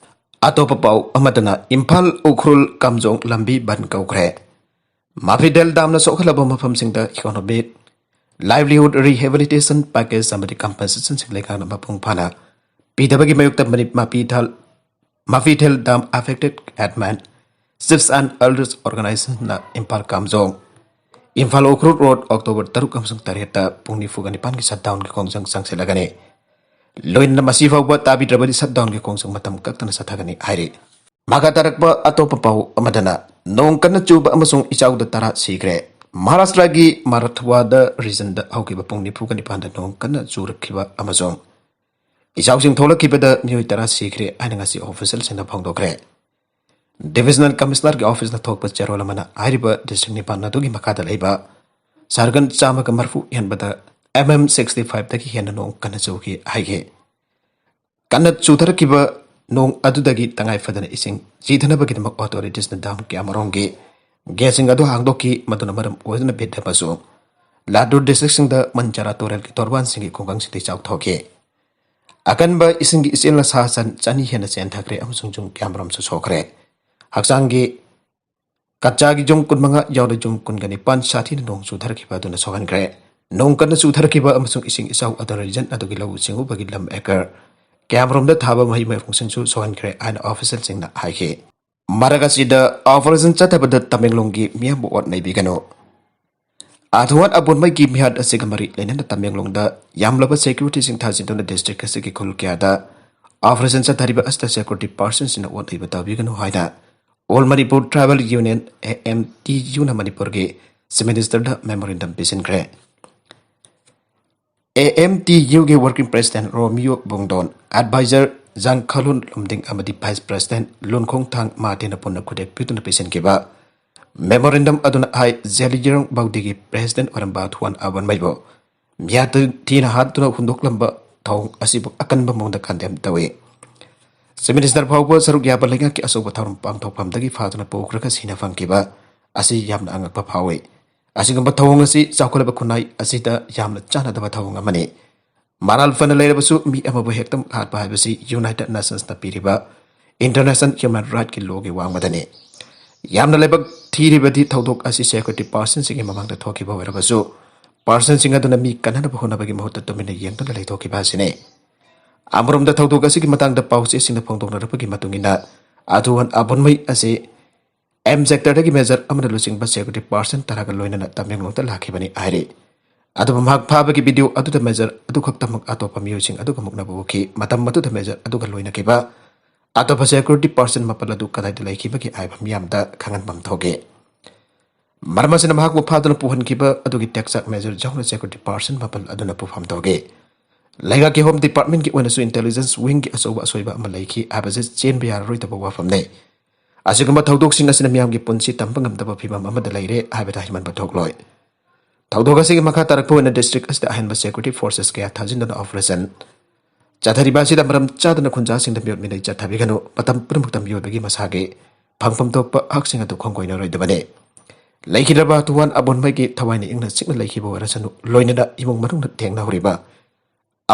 ꯑꯇꯣꯞꯄ ꯄꯥꯎ ꯑꯃꯗꯅ ꯏꯝꯐꯥꯜ ꯎꯈ꯭ꯔꯨꯜ ꯀꯥꯝꯖꯣꯡ ꯂꯝꯕꯤ ꯕꯟ ꯀꯧꯈ꯭ꯔꯦ꯫ ꯃꯐꯤꯗꯦꯜ ꯗꯥꯝꯅ ꯁꯣꯛꯍꯜꯂꯕ ꯃꯐꯝꯁꯤꯡꯗ economic, livelihood rehabilitation package ꯑꯃꯗꯤ compensationꯁꯤꯡ ꯂꯩꯉꯥꯛꯅ ꯃꯄꯨꯡ ꯐꯥꯅ ꯄꯤꯗꯕꯒꯤ ꯃꯥꯌꯣꯛꯇ ꯃꯅꯤ-, Mapithel, Mapithel dam affected headman, chiefs and elders organizationꯅ ꯏꯝꯐꯥꯜ ꯀꯥꯝꯖꯣꯡ, ꯏꯝꯐꯥꯜ ꯎꯈ꯭ꯔꯨꯜ ꯔꯣꯗ ꯑꯣꯛꯇꯣꯕꯔ ꯇꯔꯨꯛ ꯑꯃꯁꯨꯡ ꯇꯔꯦꯠꯇ ꯄꯨꯡ ꯅꯤꯐꯨꯒ ꯅꯤꯄꯥꯟꯒꯤ shutdownꯒꯤ ꯈꯣꯡꯖꯪ ꯆꯪꯁꯤꯜꯂꯒꯅꯤ꯫ ꯂꯣꯏꯅꯅ ꯃꯁꯤ ꯐꯥꯎꯕ ꯇꯥꯕꯤꯗ꯭ꯔꯕꯗꯤ shutdownꯒꯤ ꯈꯣꯡꯖꯪ ꯃꯇꯝ ꯀꯛꯇꯅ ꯆꯠꯊꯒꯅꯤ ꯍꯥꯏꯔꯤ꯫ ꯃꯈꯥ ꯇꯥꯔꯛꯄ ꯑꯇꯣꯞꯄ ꯄꯥꯎ ꯑꯃꯗꯅ ꯅꯣꯡ ꯀꯟꯅ ꯆꯨꯕ ꯑꯃꯁꯨꯡ ꯏꯆꯥꯎꯗ ꯇꯔꯥ ꯁꯤꯈ꯭ꯔꯦ꯫ ꯃꯍꯥꯔꯥꯁꯇ꯭ꯔꯒꯤ ꯃꯔꯥꯊꯋꯥꯗ regionꯗ ꯍꯧꯈꯤꯕ ꯄꯨꯡ ꯅꯤꯐꯨꯒ ꯅꯤꯄꯥꯟꯗ ꯅꯣꯡ ꯀꯟꯅ ꯆꯨꯔꯛꯈꯤꯕ ꯑꯃꯁꯨꯡ ꯏꯆꯥꯎꯁꯤꯡ ꯊꯣꯛꯂꯛꯈꯤꯕꯗ ꯃꯤꯑꯣꯏ ꯇꯔꯥ ꯁꯤꯈ꯭ꯔꯦ ꯍꯥꯏꯅ ꯉꯁꯤ officialꯁꯤꯡꯅ ꯐꯣꯡꯗꯣꯛꯈ꯭ꯔꯦ꯫ Divisional Commissionerꯒꯤ officeꯅ ꯊꯣꯛꯄ ꯆꯦꯔꯣꯜ ꯑꯃꯅ ꯍꯥꯏꯔꯤꯕ district ꯅꯤꯄꯥꯟ ꯑꯗꯨꯒꯤ ꯃꯈꯥꯗ ꯂꯩꯕ ꯁꯔꯒꯟ ꯆꯥꯝꯃꯒ ꯃꯔꯤꯐꯨ ꯍꯦꯟꯕꯗ mm sixty fiveꯗꯒꯤ ꯍꯦꯟꯅ ꯅꯣꯡ ꯀꯟꯅ ꯆꯨꯈꯤ ꯍꯥꯏꯈꯤ꯫ ꯀꯟꯅ ꯆꯨꯊꯔꯛꯈꯤꯕ ꯅꯣꯡ ꯑꯗꯨꯗꯒꯤ ꯇꯉꯥꯏ ꯐꯗꯅ ꯏꯁꯤꯡ ꯆꯤꯊꯅꯕꯒꯤꯗꯃꯛ authoritiesꯅ dam ꯀꯌꯥꯃꯔꯣꯝꯒꯤ gateꯁꯤꯡ ꯑꯗꯨ ꯍꯥꯡꯗꯣꯛꯈꯤ, ꯃꯗꯨꯅ ꯃꯔꯝ ꯑꯣꯏꯗꯨꯅ ꯕꯤꯗ ꯑꯃꯁꯨꯡ ꯂꯥꯇꯨꯔ districtꯁꯤꯡꯗ ꯃꯟꯆꯥꯔꯥ ꯇꯨꯔꯦꯜꯒꯤ ꯇꯣꯔꯕꯥꯟꯁꯤꯡꯒꯤ ꯈꯨꯡꯒꯪꯁꯤꯡꯗ ꯏꯆꯥꯎ ꯊꯣꯛꯈꯤ꯫ ꯑꯀꯟꯕ ꯏꯁꯤꯡꯒꯤ ꯏꯆꯦꯜꯅ ꯁꯥ ꯁꯟ ꯆꯅꯤ ꯍꯦꯟꯅ ꯆꯦꯟꯊꯈ꯭ꯔꯦ ꯑꯃꯁꯨꯡ ꯌꯨꯝ ꯀꯌꯥꯃꯔꯣꯝꯁꯨ ꯁꯣꯛꯈ꯭ꯔꯦ꯫ ꯍꯛꯆꯥꯡꯒꯤ ꯀꯠꯆꯥꯒꯤ ꯌꯨꯝ ꯀꯨꯟꯃꯉꯥ ꯌꯥꯎꯅ ꯌꯨꯝ ꯀꯨꯟꯒ ꯅꯤꯄꯥꯟ ꯁꯥꯊꯤꯅ ꯅꯣꯡ ꯆꯨꯊꯔꯛꯈꯤꯕ ꯑꯗꯨꯅ ꯁꯣꯛꯍꯟꯈ꯭ꯔꯦ꯫ ꯅꯣꯡ ꯀꯟꯅ ꯆꯨꯊꯔꯛꯈꯤꯕ ꯑꯃꯁꯨꯡ ꯏꯁꯤꯡ ꯏꯆꯥꯎ ꯑꯗꯨꯅ region ꯑꯗꯨꯒꯤ ꯂꯧꯎ ꯁꯤꯡꯎꯕꯒꯤ ꯂꯝ acre ꯀꯌꯥꯃꯔꯣꯝꯗ ꯊꯥꯕ ꯃꯍꯩ ꯃꯔꯣꯡꯁꯤꯡꯁꯨ ꯁꯣꯛꯍꯟꯈ꯭ꯔꯦ ꯍꯥꯏꯅ officialꯁꯤꯡꯅ ꯍꯥꯏꯈꯤ꯫ ꯃꯔꯛ ꯑꯁꯤꯗ operation ꯆꯠꯊꯕꯗ ꯇꯃꯦꯡꯂꯣꯡꯒꯤ ꯃꯤꯌꯥꯝꯕꯨ ꯑꯣꯠ ꯅꯩꯕꯤꯒꯅꯨ꯫ ꯑꯥꯊꯋꯥꯟ ꯑꯕꯨꯟꯃꯩꯒꯤ ꯃꯤꯍꯥꯠ ꯑꯁꯤꯒ ꯃꯔꯤ ꯂꯩꯅꯅ ꯇꯃꯦꯡꯂꯣꯡꯗ ꯌꯥꯝꯂꯕ securityꯁꯤꯡ ꯊꯥꯖꯤꯟꯗꯨꯅ district ꯑꯁꯤꯒꯤ ꯈꯨꯜ ꯀꯌꯥꯗ operation ꯆꯠꯊꯔꯤꯕ ꯑꯁꯤꯗ security personꯁꯤꯡꯅ ꯑꯣꯠ ꯅꯩꯕ ꯇꯧꯕꯤꯒꯅꯨ ꯍꯥꯏꯅ All Manipur Tribal Union, AMTUꯅ ꯃꯅꯤꯄꯨꯔꯒꯤ Chief Ministerꯗ memorandum ꯄꯤꯁꯤꯟꯈ꯭ꯔꯦ꯫ AMTUꯒꯤ working president ꯔꯣꯃꯤꯌꯣ ꯕꯨꯡꯗꯣꯟ, advisor ꯖꯥꯡꯈꯥꯂꯨꯟ ꯂꯨꯝꯗꯤꯡ ꯑꯃꯗꯤ Vice President ꯂꯨꯟꯈꯣꯡꯊꯥꯡ ꯃꯥꯇꯦꯅ ꯄꯨꯟꯅ ꯈꯨꯗꯦꯛ ꯄꯤꯗꯨꯅ ꯄꯤꯁꯤꯟꯈꯤꯕ memorandum ꯑꯗꯨꯅ ꯍꯥꯏ, ꯖꯦꯂꯤꯌꯣꯡ ꯕꯥꯎꯗꯤꯒꯤ President ꯑꯣꯏꯔꯝꯕ ꯊꯨꯋꯥꯟ ꯑꯕꯣꯟꯃꯩꯕꯨ ꯃꯤꯌꯥꯇ ꯊꯤꯅ ꯍꯥꯠꯇꯨꯅ ꯍꯨꯟꯗꯣꯛꯂꯝꯕ ꯊꯧꯑꯣꯡ ꯑꯁꯤꯕꯨ ꯑꯀꯟꯕ ꯃꯑꯣꯡꯗ condemn ꯇꯧꯏ꯫ Chief Minister ꯐꯥꯎꯕ ꯁꯔꯨꯛ ꯌꯥꯕ ꯂꯩꯉꯥꯛꯀꯤ ꯑꯆꯧꯕ ꯊꯧꯔꯝ ꯄꯥꯡꯊꯣꯛꯐꯝꯗꯒꯤ ꯐꯥꯗꯨꯅ ꯄꯨꯈ꯭ꯔꯒ ꯁꯤꯅ ꯐꯪꯈꯤꯕ ꯑꯁꯤ ꯌꯥꯝꯅ ꯑꯉꯛꯄ ꯐꯥꯎꯏ꯫ ꯑꯁꯤꯒꯨꯝꯕ ꯊꯧꯑꯣꯡ ꯑꯁꯤ ꯆꯥꯎꯈꯠꯂꯕ ꯈꯨꯟꯅꯥꯏ ꯑꯁꯤꯗ ꯌꯥꯝꯅ ꯆꯥꯟꯅꯗꯕ ꯊꯧꯑꯣꯡ ꯑꯃꯅꯤ꯫ ꯃꯔꯥꯜ ꯐꯅ ꯂꯩꯔꯕꯁꯨ ꯃꯤ ꯑꯃꯕꯨ ꯍꯦꯛꯇ ꯍꯥꯠꯄ ꯍꯥꯏꯕꯁꯤ United Nationsꯅ ꯄꯤꯔꯤꯕ International Human Rightꯀꯤ lawꯒꯤ ꯋꯥꯡꯃꯗꯅꯤ꯫ ꯌꯥꯝꯅ ꯂꯥꯏꯕꯛ ꯊꯤꯔꯤꯕꯗꯤ ꯊꯧꯗꯣꯛ ꯑꯁꯤ security personꯁꯤꯡꯒꯤ ꯃꯃꯥꯡꯗ ꯊꯣꯛꯈꯤꯕ ꯑꯣꯏꯔꯕꯁꯨ, personꯁꯤꯡ ꯑꯗꯨꯅ ꯃꯤ ꯀꯟꯅꯅꯕ ꯍꯣꯠꯅꯕꯒꯤ ꯃꯍꯨꯠꯇ ꯇꯨꯃꯤꯟꯅ ꯌꯦꯡꯗꯨꯅ ꯂꯩꯊꯣꯛꯈꯤꯕ ꯑꯁꯤꯅꯤ꯫ ꯑꯃꯔꯣꯝꯗ ꯊꯧꯗꯣꯛ ꯑꯁꯤꯒꯤ ꯃꯇꯥꯡꯗ ꯄꯥꯎꯆꯦꯁꯤꯡꯅ ꯐꯣꯡꯗꯣꯛꯅꯔꯛꯄꯒꯤ ꯃꯇꯨꯡ ꯏꯟꯅ, ꯑꯊꯨꯋꯥꯟ ꯑꯕꯣꯟꯃꯩ ꯑꯁꯤ M sectorꯗꯒꯤ major ꯑꯃꯅ ꯂꯨꯆꯤꯡꯕ security person ꯇꯔꯥꯒ ꯂꯣꯏꯅꯅ ꯇꯃꯦꯡꯂꯣꯡꯗ ꯂꯥꯛꯈꯤꯕꯅꯤ ꯍꯥꯏꯔꯤ꯫ ꯑꯗꯨꯕꯨ ꯃꯍꯥꯛ ꯐꯥꯕꯒꯤ video ꯑꯗꯨꯗ major ꯑꯗꯨꯈꯛꯇꯃꯛ ꯑꯇꯣꯞꯄ ꯃꯤꯑꯣꯏꯁꯤꯡ ꯑꯗꯨꯒ ꯃꯨꯛꯅꯕ ꯎꯈꯤ꯫ ꯃꯇꯝ ꯑꯗꯨꯗ major ꯑꯗꯨꯒ ꯂꯣꯏꯅꯈꯤꯕ ꯑꯇꯣꯞꯄ security person ꯃꯥꯄꯜ ꯑꯗꯨ ꯀꯗꯥꯏꯗ ꯂꯩꯈꯤꯕꯒꯦ ꯍꯥꯏꯕ ꯃꯤꯌꯥꯝꯗ ꯈꯪꯍꯟꯐꯝ ꯊꯣꯛꯏ꯫ ꯃꯔꯝ ꯑꯁꯤꯅ ꯃꯍꯥꯛꯄꯨ ꯐꯥꯗꯨꯅ ꯄꯨꯍꯟꯈꯤꯕ ꯑꯗꯨꯒꯤ ꯇꯦꯛꯆꯥꯛ major ꯖꯥꯎꯅ security person ꯃꯥꯄꯜ ꯑꯗꯨꯅ ꯄꯨꯐꯝ ꯊꯣꯛꯏ꯫ ꯂꯩꯉꯥꯛꯀꯤ Home Departmentꯀꯤ ꯑꯣꯏꯅꯁꯨ intelligence wingꯒꯤ ꯑꯆꯧꯕ ꯑꯁꯣꯏꯕ ꯑꯃ ꯂꯩꯈꯤ ꯍꯥꯏꯕꯁꯤ ꯆꯦꯟꯕ ꯌꯥꯔꯔꯣꯏꯗꯕ ꯋꯥꯐꯝꯅꯤ꯫ ꯑꯁꯤꯒꯨꯝꯕ ꯊꯧꯗꯣꯛꯁꯤꯡ ꯑꯁꯤꯅ ꯃꯤꯌꯥꯝꯒꯤ ꯄꯨꯟꯁꯤ ꯇꯝꯕ ꯉꯝꯗꯕ ꯐꯤꯚꯝ ꯑꯃꯗ ꯂꯩꯔꯦ ꯍꯥꯏꯕꯗ ꯍꯥꯏꯃꯟꯕ ꯊꯣꯛꯂꯣꯏ꯫ ꯊꯧꯗꯣꯛ ꯑꯁꯤꯒꯤ ꯃꯈꯥ ꯇꯥꯔꯛꯄ ꯑꯣꯏꯅ district ꯑꯁꯤꯗ ꯑꯍꯦꯟꯕ security forces ꯀꯌꯥ ꯊꯥꯖꯤꯟꯗꯨꯅ operation ꯆꯠꯊꯔꯤꯕ ꯑꯁꯤꯗ ꯃꯔꯝ ꯆꯥꯗꯅ ꯈꯨꯟꯖꯥꯁꯤꯡꯗ ꯃꯤꯑꯣꯠ ꯃꯤꯅꯩ ꯆꯠꯊꯕꯤꯒꯅꯨ, ꯃꯇꯝ ꯄꯨꯝꯅꯃꯛꯇ ꯃꯤꯑꯣꯏꯕꯒꯤ ꯃꯁꯥꯒꯤ ꯐꯪꯐꯝ ꯊꯣꯛꯄ ꯍꯛꯁꯤꯡ ꯑꯗꯨ ꯈꯣꯡꯒꯣꯏꯅꯔꯣꯏꯗꯕꯅꯤ꯫ ꯂꯩꯈꯤꯗ꯭ꯔꯕ ꯊꯨꯋꯥꯟ ꯑꯕꯣꯟꯃꯩꯒꯤ ꯊꯋꯥꯏꯅ ꯏꯪꯅ ꯆꯤꯛꯅ ꯂꯩꯈꯤꯕ ꯑꯣꯏꯔꯁꯅꯨ, ꯂꯣꯏꯅꯅ ꯏꯃꯨꯡ ꯃꯅꯨꯡꯅ ꯊꯦꯡꯅꯍꯧꯔꯤꯕ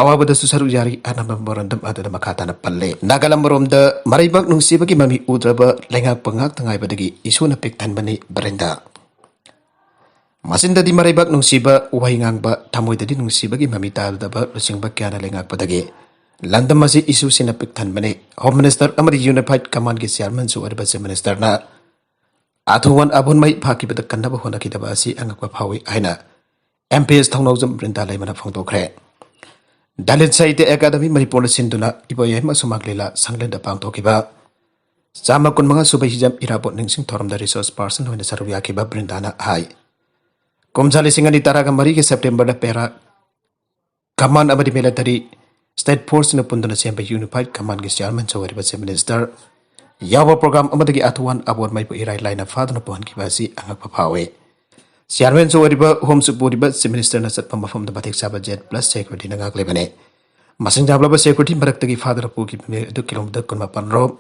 ꯑꯋꯥꯕꯗꯁꯨ ꯁꯔꯨꯛ ꯌꯥꯔꯤ ꯍꯥꯏꯅ memorandum ꯑꯗꯨꯗ ꯃꯈꯥ ꯇꯥꯅ ꯄꯜꯂꯦ꯫ ꯅꯥꯒꯥꯂꯝ ꯃꯔꯣꯝꯗ ꯃꯔꯩꯕꯥꯛ ꯅꯨꯡꯁꯤꯕꯒꯤ ꯃꯃꯤ ꯎꯗ꯭ꯔꯕ ꯂꯩꯉꯥꯛꯄ ꯉꯥꯛꯇ ꯉꯥꯏꯕꯗꯒꯤ ꯏꯁꯨꯅ ꯄꯤꯛ ꯊꯟꯕꯅꯤ ꯕ꯭ꯔꯤꯟꯗꯥ꯫ ꯃꯆꯤꯟꯗꯗꯤ ꯃꯔꯩꯕꯥꯛ ꯅꯨꯡꯁꯤꯕ, ꯋꯥꯍꯩ ꯉꯥꯡꯕ, ꯊꯃꯣꯏꯗꯗꯤ ꯅꯨꯡꯁꯤꯕꯒꯤ ꯃꯃꯤ ꯇꯥꯗꯕ ꯂꯨꯆꯤꯡꯕ ꯀꯌꯥꯅ ꯂꯩꯉꯥꯛꯄꯗꯒꯤ ꯂꯝꯗꯝ ꯑꯁꯤ ꯏꯁꯨꯁꯤꯡꯅ ꯄꯤꯛ ꯊꯟꯕꯅꯤ꯫ Home Minister ꯑꯃꯗꯤ Unified Commandꯀꯤ chairmanꯁꯨ ꯑꯣꯏꯔꯤꯕ Chief Ministerꯅ ꯑꯊꯨꯋꯥꯟ ꯑꯕꯣꯟꯃꯩ ꯐꯥꯈꯤꯕꯗ ꯀꯟꯅꯕ ꯍꯣꯠꯅꯈꯤꯗꯕ ꯑꯁꯤ ꯑꯉꯛꯄ ꯐꯥꯎꯏ ꯍꯥꯏꯅ M P S ꯊꯧꯅꯥꯎꯖꯝ ꯕ꯭ꯔꯤꯟꯗꯥ ꯂꯩꯃꯅ ꯐꯣꯡꯗꯣꯛꯈ꯭ꯔꯦ꯫ Dalit Sahitya Academy ꯃꯅꯤꯄꯨꯔꯅ ꯁꯤꯟꯗꯨꯅ ꯏꯕꯣꯌꯥꯏꯃ ꯁꯨꯃꯥꯡ ꯂꯤꯂꯥ ꯁꯪꯂꯦꯟꯗ ꯄꯥꯡꯊꯣꯛꯈꯤꯕ ꯆꯥꯝꯃ ꯀꯨꯟꯃꯉꯥ ꯁꯨꯕ ꯍꯤꯖꯝ ꯏꯔꯥꯕꯣꯠ ꯅꯤꯡꯁꯤꯡ ꯊꯧꯔꯝꯗ resource person ꯑꯣꯏꯅ ꯁꯔꯨꯛ ꯌꯥꯈꯤꯕ ꯕ꯭ꯔꯤꯟꯗꯥꯅ ꯍꯥꯏ, ꯀꯨꯝꯖꯥ ꯂꯤꯁꯤꯡ ꯑꯅꯤ ꯇꯔꯥꯒ ꯃꯔꯤꯒꯤ Septemberꯗ para command ꯑꯃꯗꯤ military ꯁ꯭ꯇꯦꯠ ꯐꯣꯔꯁꯁꯤꯡꯅ ꯄꯨꯟꯗꯨꯅ ꯁꯦꯝꯕ ꯌꯨꯅꯤꯐꯥꯏꯠ ꯀꯃꯥꯟꯒꯤ ꯆꯤꯌꯥꯔꯃꯦꯟꯁꯨ ꯑꯣꯏꯔꯤꯕ ꯆꯤꯐ ꯃꯤꯅꯤꯁꯇꯔ ꯌꯥꯎꯕ ꯄ꯭ꯔꯣꯒ꯭ꯔꯥꯝ ꯑꯃꯗꯒꯤ ꯑꯥꯊꯨꯋꯥꯟ ꯑꯕꯣꯟꯃꯩꯕꯨ ꯏꯔꯥꯏ ꯂꯥꯏꯅ ꯐꯥꯗꯨꯅ ꯄꯨꯍꯟꯈꯤꯕ ꯑꯁꯤ ꯑꯉꯛꯄ ꯐꯥꯎꯏ꯫ ꯆꯤꯌꯥꯔꯃꯦꯟꯁꯨ ꯑꯣꯏꯔꯤꯕ ꯍꯣꯝꯁꯨ ꯄꯨꯔꯤꯕ ꯆꯤꯐ ꯃꯤꯅꯤꯁꯇꯔꯅ ꯆꯠꯄ ꯃꯐꯝꯗ ꯃꯇꯤꯛ ꯆꯥꯕ ꯖꯦꯠ ꯄ꯭ꯂꯁ ꯁꯦꯀ꯭ꯌꯨꯔꯤꯇꯤꯅ ꯉꯥꯛꯂꯤꯕꯅꯤ꯫ ꯃꯁꯤꯡ ꯌꯥꯝꯂꯕ ꯁꯦꯀ꯭ꯌꯨꯔꯤꯇꯤ ꯃꯔꯛꯇꯒꯤ ꯐꯥꯗꯨꯅ ꯄꯨꯈꯤꯕ ꯃꯤꯑꯣꯏ ꯑꯗꯨ ꯀꯤꯂꯣꯃꯤꯇꯔ ꯀꯨꯟꯃꯥꯄꯟ ꯔꯣꯝ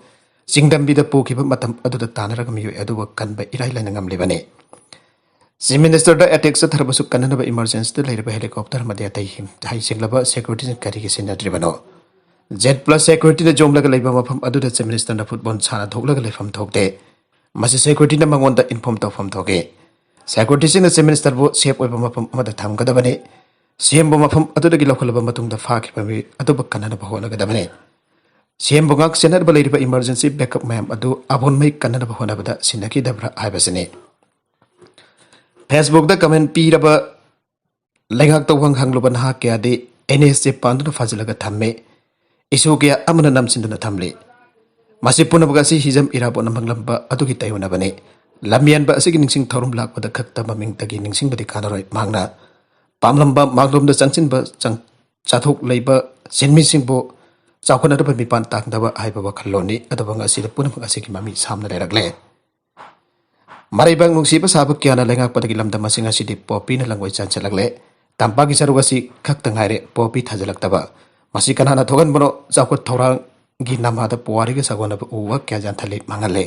ꯆꯤꯡꯗꯝꯕꯤꯗ ꯄꯨꯈꯤꯕ ꯃꯇꯝ ꯑꯗꯨꯗ ꯇꯥꯟꯅꯔꯒ ꯃꯤꯑꯣꯏ ꯑꯗꯨꯕꯨ ꯀꯟꯕ ꯏꯔꯥꯏ ꯂꯥꯏꯅ ꯉꯝꯂꯤꯕꯅꯤ꯫ ꯆꯤꯐ ꯃꯤꯅꯤꯁꯇꯔꯗ ꯑꯦꯇꯦꯛ ꯆꯠꯊꯔꯕꯁꯨ ꯀꯟꯅꯅꯕ ꯏꯃꯔꯖꯦꯟꯁꯤꯗ ꯂꯩꯔꯕ ꯍꯦꯂꯤꯀꯣꯞꯇꯔ ꯑꯃꯗꯤ ꯑꯇꯩ ꯍꯩꯁꯤꯡꯂꯕ ꯁꯦꯀ꯭ꯌꯨꯔꯤꯇꯤꯁꯤꯡ ꯀꯔꯤꯒꯤ ꯁꯤꯟꯅꯗ꯭ꯔꯤꯕꯅꯣ? ꯖꯦꯠ ꯄ꯭ꯂꯁ ꯁꯦꯀ꯭ꯌꯨꯔꯤꯇꯤꯅ ꯌꯣꯝꯂꯒ ꯂꯩꯕ ꯃꯐꯝ ꯑꯗꯨꯗ ꯆꯤꯐ ꯃꯤꯅꯤꯁꯇꯔꯅ ꯐꯨꯠꯕꯣꯜ ꯁꯥꯟꯅꯊꯣꯛꯂꯒ ꯂꯩꯐꯝ ꯊꯣꯛꯇꯦ꯫ ꯃꯁꯤ ꯁꯦꯀ꯭ꯌꯨꯔꯤꯇꯤꯅ ꯃꯉꯣꯟꯗ ꯏꯟꯐꯣꯔꯝ ꯇꯧꯐꯝ ꯊꯣꯛꯏ꯫ ꯁꯦꯀ꯭ꯌꯨꯔꯤꯇꯤꯁꯤꯡꯅ ꯆꯤꯐ ꯃꯤꯅꯤꯁꯇꯔꯕꯨ ꯁꯦꯐ ꯑꯣꯏꯕ ꯃꯐꯝ ꯑꯃꯗ ꯊꯝꯒꯗꯕꯅꯤ꯫ ꯁꯤꯑꯦꯝꯕꯨ ꯃꯐꯝ ꯑꯗꯨꯗꯒꯤ ꯂꯧꯈꯠꯂꯕ ꯃꯇꯨꯡꯗ ꯐꯥꯈꯤꯕ ꯃꯤꯑꯣꯏ ꯑꯗꯨꯕꯨ ꯀꯟꯅꯅꯕ ꯍꯣꯠꯅꯒꯗꯕꯅꯤ꯫ ꯁꯤꯑꯦꯝꯕꯨ ꯉꯥꯛ ꯁꯦꯟꯅꯕ ꯂꯩꯔꯤꯕ ꯏꯃꯔꯖꯦꯟꯁꯤ ꯕꯦꯛꯑꯞ ꯃꯌꯥꯝ ꯑꯗꯨ ꯑꯕꯣꯟꯃꯩ ꯀꯟꯅꯅꯕ ꯍꯣꯠꯅꯕꯗ ꯁꯤꯟꯅꯈꯤꯗꯕ꯭ꯔꯥ ꯍꯥꯏꯕꯁꯤꯅꯤ꯫ ꯐꯦꯁꯕꯨꯛꯇ ꯀꯃꯦꯟ ꯄꯤꯔꯕ ꯂꯩꯉꯥꯛꯇ ꯋꯥꯍꯪ ꯍꯪꯂꯨꯕ ꯅꯍꯥ ꯀꯌꯥꯗꯤ ꯑꯦꯟ ꯑꯦꯁ ꯑꯦ ꯄꯥꯟꯗꯨꯅ ꯐꯥꯖꯤꯜꯂꯒ ꯊꯝꯃꯤ꯫ ꯏꯁꯨ ꯀꯌꯥ ꯑꯃꯅ ꯅꯝꯁꯤꯟꯗꯨꯅ ꯊꯝꯂꯤ꯫ ꯃꯁꯤ ꯄꯨꯝꯅꯃꯛ ꯑꯁꯤ ꯍꯤꯖꯝ ꯏꯔꯥꯕꯣꯠꯅ ꯃꯪꯂꯝꯕ ꯑꯗꯨꯒꯤ ꯇꯩꯅꯕꯅꯤ꯫ ꯂꯝꯌꯥꯟꯕ ꯑꯁꯤꯒꯤ ꯅꯤꯡꯁꯤꯡ ꯊꯧꯔꯝ ꯂꯥꯛꯄꯗ ꯈꯛꯇ ꯃꯃꯤꯡꯗꯒꯤ ꯅꯤꯡꯁꯤꯡꯕꯗꯤ ꯀꯥꯟꯅꯔꯣꯏ꯫ ꯃꯍꯥꯛꯅ ꯄꯥꯝꯂꯝꯕ ꯃꯥꯡꯂꯣꯝꯗ ꯆꯪꯁꯤꯟꯕ ꯆꯪ-, ꯆꯥꯊꯣꯛ ꯂꯩꯕ ꯁꯤꯟꯃꯤꯁꯤꯡꯕꯨ ꯆꯥꯎꯈꯠꯅꯗꯕ ꯃꯤꯄꯥꯟ ꯇꯥꯡꯗꯕ ꯍꯥꯏꯕ ꯋꯥꯈꯜꯂꯣꯟꯅꯤ꯫ ꯑꯗꯨꯕꯨ ꯉꯁꯤꯗ ꯄꯨꯝꯅꯃꯛ ꯑꯁꯤꯒꯤ ꯃꯃꯤ ꯁꯥꯝꯅ ꯂꯩꯔꯛꯂꯦ꯫ ꯃꯔꯩꯕꯥꯛ ꯅꯨꯡꯁꯤꯕ ꯁꯥꯕ ꯀꯌꯥꯅ ꯂꯩꯉꯥꯛꯄꯗꯒꯤ ꯂꯝꯗꯝ ꯑꯁꯤ ꯉꯁꯤꯗꯤ ꯄꯣꯄꯤꯅ ꯂꯪꯒꯣꯏ ꯆꯥꯟꯁꯤꯜꯂꯛꯂꯦ꯫ ꯇꯝꯄꯥꯛꯀꯤ ꯁꯔꯨꯛ ꯑꯁꯤ ꯈꯛꯇ ꯉꯥꯏꯔꯦ ꯄꯣꯄꯤ ꯊꯥꯖꯤꯜꯂꯛꯇꯕ꯫ ꯃꯁꯤ ꯀꯅꯥꯅ ꯊꯣꯛꯍꯟꯕꯅꯣ? ꯆꯥꯎꯈꯠ ꯊꯧꯔꯥꯡꯒꯤ ꯅꯃꯥꯗ ꯄꯨꯋꯥꯔꯤꯒ ꯁꯥꯒꯣꯟꯅꯕ ꯎ ꯋꯥ ꯀꯌꯥ ꯌꯥꯟꯊꯠꯂꯤ, ꯃꯥꯡꯍꯜꯂꯦ꯫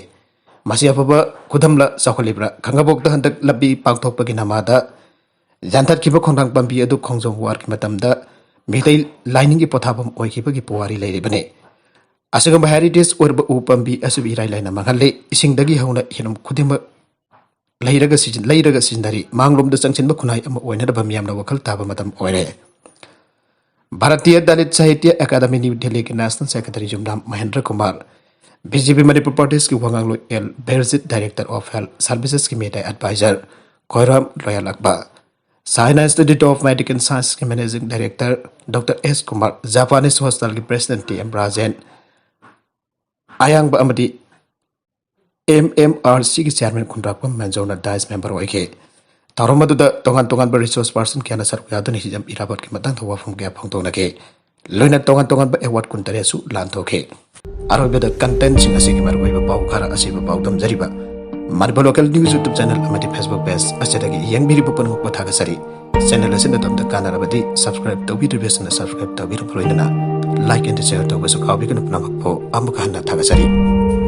ꯃꯁꯤ ꯑꯐꯕ ꯈꯨꯗꯝꯂ ꯆꯥꯎꯈꯠꯂꯤꯕ꯭ꯔꯥ? ꯈꯥꯡꯉꯕꯣꯛꯇ ꯍꯟꯗꯛ ꯂꯝꯕꯤ ꯄꯥꯛꯊꯣꯛꯄꯒꯤ ꯅꯃꯥꯗ ꯌꯥꯟꯊꯠꯈꯤꯕ ꯈꯣꯡꯅꯥꯡ ꯄꯥꯝꯕꯤ ꯑꯗꯨ ꯈꯣꯡꯖꯣꯝ ꯋꯥꯔꯒꯤ ꯃꯇꯝꯗ ꯃꯤꯇꯩ ꯂꯥꯏꯅꯤꯡꯒꯤ ꯄꯣꯊꯥꯐꯝ ꯑꯣꯏꯈꯤꯕꯒꯤ ꯄꯨꯋꯥꯔꯤ ꯂꯩꯔꯤꯕꯅꯤ꯫ ꯑꯁꯤꯒꯨꯝꯕ ꯍꯦꯔꯤꯇꯦꯖ ꯑꯣꯏꯔꯕ ꯎ ꯄꯥꯝꯕꯤ ꯑꯁꯤꯕꯨ ꯏꯔꯥꯏ ꯂꯥꯏꯅ ꯃꯥꯡꯍꯜꯂꯤ꯫ ꯏꯁꯤꯡꯗꯒꯤ ꯍꯧꯅ ꯍꯤꯔꯝ ꯈꯨꯗꯤꯡꯃꯛ ꯂꯩꯔꯒ ꯁꯤꯖꯤꯟ-, ꯂꯩꯔꯒ ꯁꯤꯖꯤꯟꯅꯔꯤ꯫ ꯃꯥꯡꯂꯣꯝꯗ ꯆꯪꯁꯤꯟꯕ ꯈꯨꯟꯅꯥꯏ ꯑꯃ ꯑꯣꯏꯅꯅꯕ ꯃꯤꯌꯥꯝꯅ ꯋꯥꯈꯜ ꯇꯥꯕ ꯃꯇꯝ ꯑꯣꯏꯔꯦ꯫ ꯚꯥꯔꯇꯤꯌ ꯗꯂꯤꯠ ꯁꯥꯍꯤꯇ꯭ꯌ ꯑꯦꯀꯥꯗꯃꯤ ꯅ꯭ꯌꯨ ꯗꯤꯜꯂꯤꯒꯤ national secretary Yumnam Mahendra Kumar, B J P Manipur ꯄ꯭ꯔꯗꯦꯁꯀꯤ ꯋꯥꯉꯥꯡꯂꯣꯏ L Birjit, director of health ꯁꯔꯚꯤꯁꯦꯁꯀꯤ ꯃꯦꯗꯤꯌꯥ ꯑꯦꯗꯚꯥꯏꯖꯔ ꯈꯣꯏꯔꯥꯝ ꯂꯣꯌꯥꯂꯥꯛꯄ, ꯁꯥꯏꯅꯥ ꯏꯟꯁꯇꯤꯇ꯭ꯌꯨꯠ ꯑꯣꯐ ꯃꯦꯗꯤꯀꯦꯜ ꯁꯥꯏꯟꯁꯀꯤ managing director doctor S Kumar, Japanese ꯍꯣꯁꯄꯤꯇꯥꯜꯒꯤ ꯄ꯭ꯔꯦꯁꯤꯗꯦꯟꯠ ꯇꯤ ꯑꯦꯝ ꯔꯥꯖꯦꯟ, ꯑꯌꯥꯡꯕ ꯑꯃꯗꯤ ꯑꯦꯝ ꯑꯦꯝ ꯑꯥꯔ ꯁꯤꯒꯤ ꯆꯤꯌꯥꯔꯃꯦꯟ ꯈꯨꯟꯗ꯭ꯔꯥꯛꯄꯝ ꯃꯦꯟꯖꯣꯅ ꯗꯥꯏꯁ ꯃꯦꯝꯕꯔ ꯑꯣꯏꯈꯤ꯫ ꯊꯧꯔꯝ ꯑꯗꯨꯗ ꯇꯣꯉꯥꯟ ꯇꯣꯉꯥꯟꯕ ꯔꯤꯁꯣꯔꯁ ꯄꯥꯔꯁꯟ ꯀꯌꯥꯅ ꯁꯔꯨꯛ ꯌꯥꯗꯨꯅ ꯍꯤꯖꯝ ꯏꯔꯥꯕꯣꯠꯀꯤ ꯃꯇꯥꯡꯗ ꯋꯥꯐꯝ ꯀꯌꯥ ꯐꯣꯡꯗꯣꯛꯅꯈꯤ꯫ ꯂꯣꯏꯅ ꯇꯣꯉꯥꯟ ꯇꯣꯉꯥꯟꯕ ꯑꯦꯋꯥꯔꯗ ꯀꯨꯟꯇꯔꯦꯠꯁꯨ ꯂꯥꯟꯊꯣꯛꯈꯤ꯫ ꯑꯔꯣꯏꯕꯗ ꯀꯟꯇꯦꯟꯁꯤꯡ ꯑꯁꯤꯒꯤ ꯃꯔꯨꯑꯣꯏꯕ ꯄꯥꯎ ꯈꯔ ꯑꯁꯤꯕꯨ ꯄꯥꯎꯗꯝꯖꯔꯤꯕ Manipur local news YouTube channel ꯑꯃꯗꯤ ꯐꯦꯁꯕꯨꯛ ꯄꯦꯖ ꯑꯁꯤꯗꯒꯤ ꯌꯦꯡꯕꯤꯔꯤꯕ ꯄꯨꯝꯅꯃꯛꯄꯨ ꯊꯥꯒꯠꯆꯔꯤ꯫ ꯆꯦꯅꯦꯜ ꯑꯁꯤꯅ ꯇꯝꯗ ꯀꯥꯟꯅꯔꯕꯗꯤ ꯁꯕꯁꯀ꯭ꯔꯥꯏꯕ ꯇꯧꯕꯤꯗ꯭ꯔꯤꯕꯁꯤꯡꯅ ꯁꯕꯁꯀ꯭ꯔꯥꯏꯕ ꯇꯧꯕꯤꯔꯕ ꯂꯣꯏꯅꯅ ꯂꯥꯏꯛ ꯑꯦꯟ ꯁꯤꯌꯔ ꯇꯧꯕꯁꯨ ꯀꯥꯎꯕꯤꯒꯅꯨ꯫ ꯄꯨꯝꯅꯃꯛꯄꯨ ꯑꯃꯨꯛ ꯍꯟꯅ ꯊꯥꯒꯠꯆꯔꯤ꯫